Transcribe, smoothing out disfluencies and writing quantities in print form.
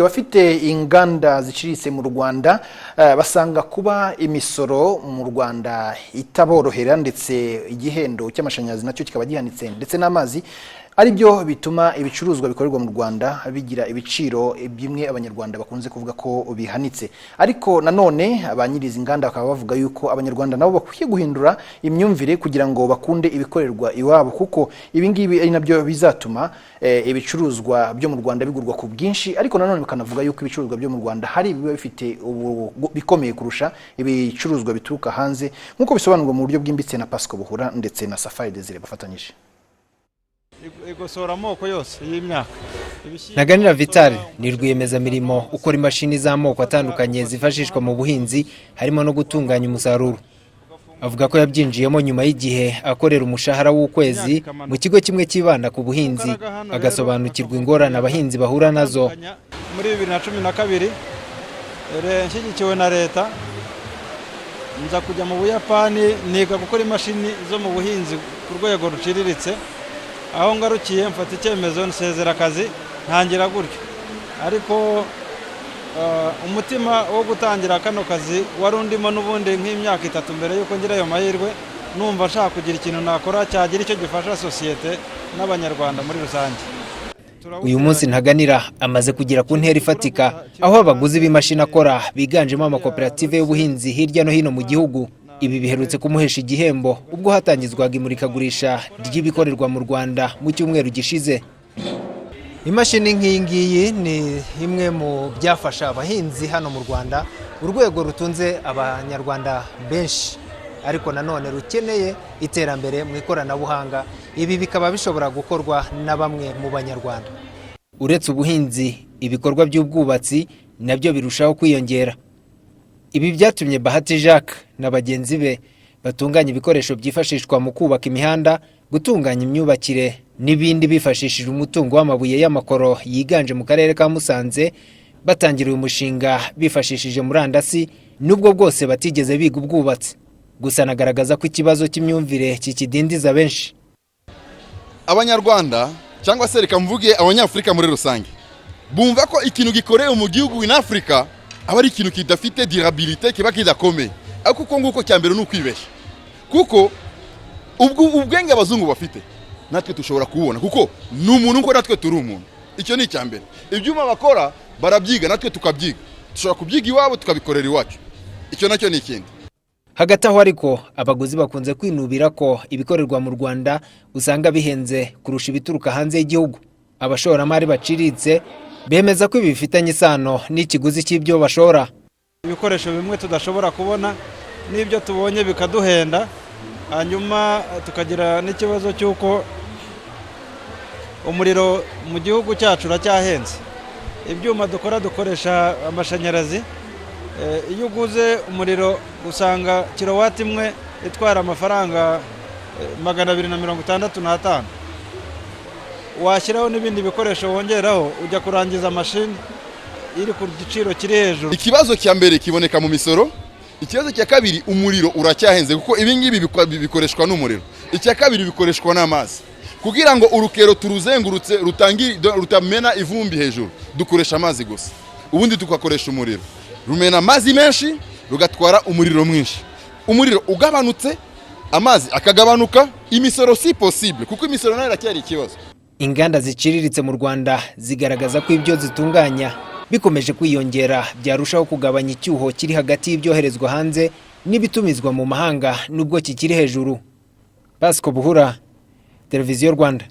Abafite inganda ziciriritse mu Rwanda basanga kuba imisoro mu Rwanda itaborohera, ndetse igihendo cy'amashanyarazi nacyo kikaba gihanitse, ndetse n'amazi, ari byo bituma ibicuruzwa bikorerwa mu Rwanda bigira ibiciro bimwe Abanyarwanda bakunze kuvuga ko bihanitse. Ariko nanone ba nyiri izi nganda bakaba bavuga yuko Abanyarwanda nabo bakwiye guhindura imyumvire kugira ngo bakunde ibikorerwa iwabo, kuko ibi ngibi ari nabyo bizatuma ibicuruzwa byo mu Rwanda bigurwa ku bwinshi. Ariko nanone bakanavuga yuko ibicuruzwa byo mu Rwanda hari ibiba bifite bikomeye kurusha ibicuruzwa bituruka hanze, nk'uko bisobanurwa mu buryo bwimbitse na Pasco Buhura ndetse na Safari Desire bafatanyije. Igosora amoko yose y'imyaka. Ntaganira Vital ni rwiyemezamirimo ukora imashini z'amoko atandukanye zifashishwa mu buhinzi, harimo no gutunganya umusaruro. Avuga ko yabyinjiyemo nyuma y'igihe akorera umushahara w'ukwezi mu kigo kimwe cyibanda ku buhinzi, agasobanukirwa ingorane abahinzi bahura nazo. Muri 2012, nshyigikiwe na leta, nza kujya mu Buyapani, niga gukora imashini zo mu buhinzi ku rwego ruciriritse. Aho ngarukiye mfata icyemezo, nsezera akazi, ntangira gutyo. Ariko umutima wo gutangira kano kazi wari undimo n'ubundi nk'imyaka 3 mbere y'uko ngira ayo mahirwe, numva nshaka kugira ikintu nakora cyagira icyo gifasha sosiyete n'Abanyarwanda muri rusange. Uyu munsi Ntaganira amaze kugera ku ntera ifatika, aho abaguzi b'imashini akora biganjemo amakoperative y'ubuhinzi hirya no hino mu gihugu. Ibi biherutse kumuhesha igihembo ubwo hatangizwaga imurikagurisha ry'ibikorerwa mu Rwanda mu cyumweru gishize. Imashini nk'iyi ngiyi ni imwe mu byafasha abahinzi hano mu Rwanda, urwego rutunze Abanyarwanda benshi ariko nanone rukeneye iterambere mu ikoranabuhanga. Ibi bikaba bishobora gukorwa na bamwe mu Banyarwanda. Uretse ubuhinzi, ibikorwa by'ubwubatsi nabyo birushaho kwiyongera. Ibi byatumye Bahati Jacques na bagenzi be batunganya ibikoresho byifashishwa mu kubaka imihanda, gutunganya imyubakire n'ibindi bifashishije umutungo w'amabuye y'amakoro yiganje mu karere ka Musanze, batangira uyu mushinga bifashishije murandasi, nubwo bwose batigeze biga ubwubatsi. Gusa anagaragaza ko ikibazo cy'imyumvire kikidindiza benshi. Abanyarwanda, cyangwa se reka mvuge Abanyafurika muri rusange, bumva ko ikintu gikorewe mu gihugu in Africa aba ari ikintu kidafite durabilité, kiba kidakomeye. Ariko uko nguko, cya mbere ni ukwibeshya, kuko ubwo ubwenge abazungu bafite natwe dushobora kububona, kuko ni umuntu nkuko natwe turi umuntu. Icyo ni icya mbere. Ibyuma bakora barabyiga, natwe tukabyiga. Dushobora kubyiga iwabo, tukabikorera iwacu. Icyo nacyo ni ikindi. Hagati aho ariko, abaguzi bakunze kwinubira ko ibikorerwa mu Rwanda usanga bihenze kurusha ibituruka hanze y'igihugu. Abashoramari baciriritse bemeza ko ibi bifitanye isano n'ikiguzi cy'ibyo bashora. Ibikoresho bimwe tudashobora kubona, n'ibyo tubonye bikaduhenda. Hanyuma tukagira n'ikibazo cy'uko umuriro mu gihugu cyacu uracyahenze. Ibyuma dukora dukoresha amashanyarazi. Iyo uguze umuriro usanga kilowati imwe itwara amafaranga 265. Washyiraho n'ibindi bikoresho wongeraho, ujya kurangiza mashini iri ku giciro kiri hejuru. Ikibazo cya mbere kiboneka mu misoro. Ikibazo cya kabiri, umuriro uracyahenze, kuko ibi ngibi bikoreshwa n'umuriro. Icya kabiri, bikoreshwa n'amazi. Kugira ngo urukero turuzengurutse rutamena ivumbi hejuru, dukoresha amazi gusa. Ubundi tugakoresha umuriro. Rumena amazi menshi, rugatwara umuriro mwinshi. Umuriro ugabanutse, amazi akagabanuka. Imisoro si possible, kuko imisoro nayo iracyari ikibazo. Inganda ziciriritse mu Rwanda zigaragaza ko ibyo zitunganya bikomeje kwiyongera byarushaho kugabanya icyuho kiri hagati y'ibyoherezwa hanze n'ibitumizwa mu mahanga, nubwo kikiri hejuru. Pasco Buhura, Televiziyo Rwanda.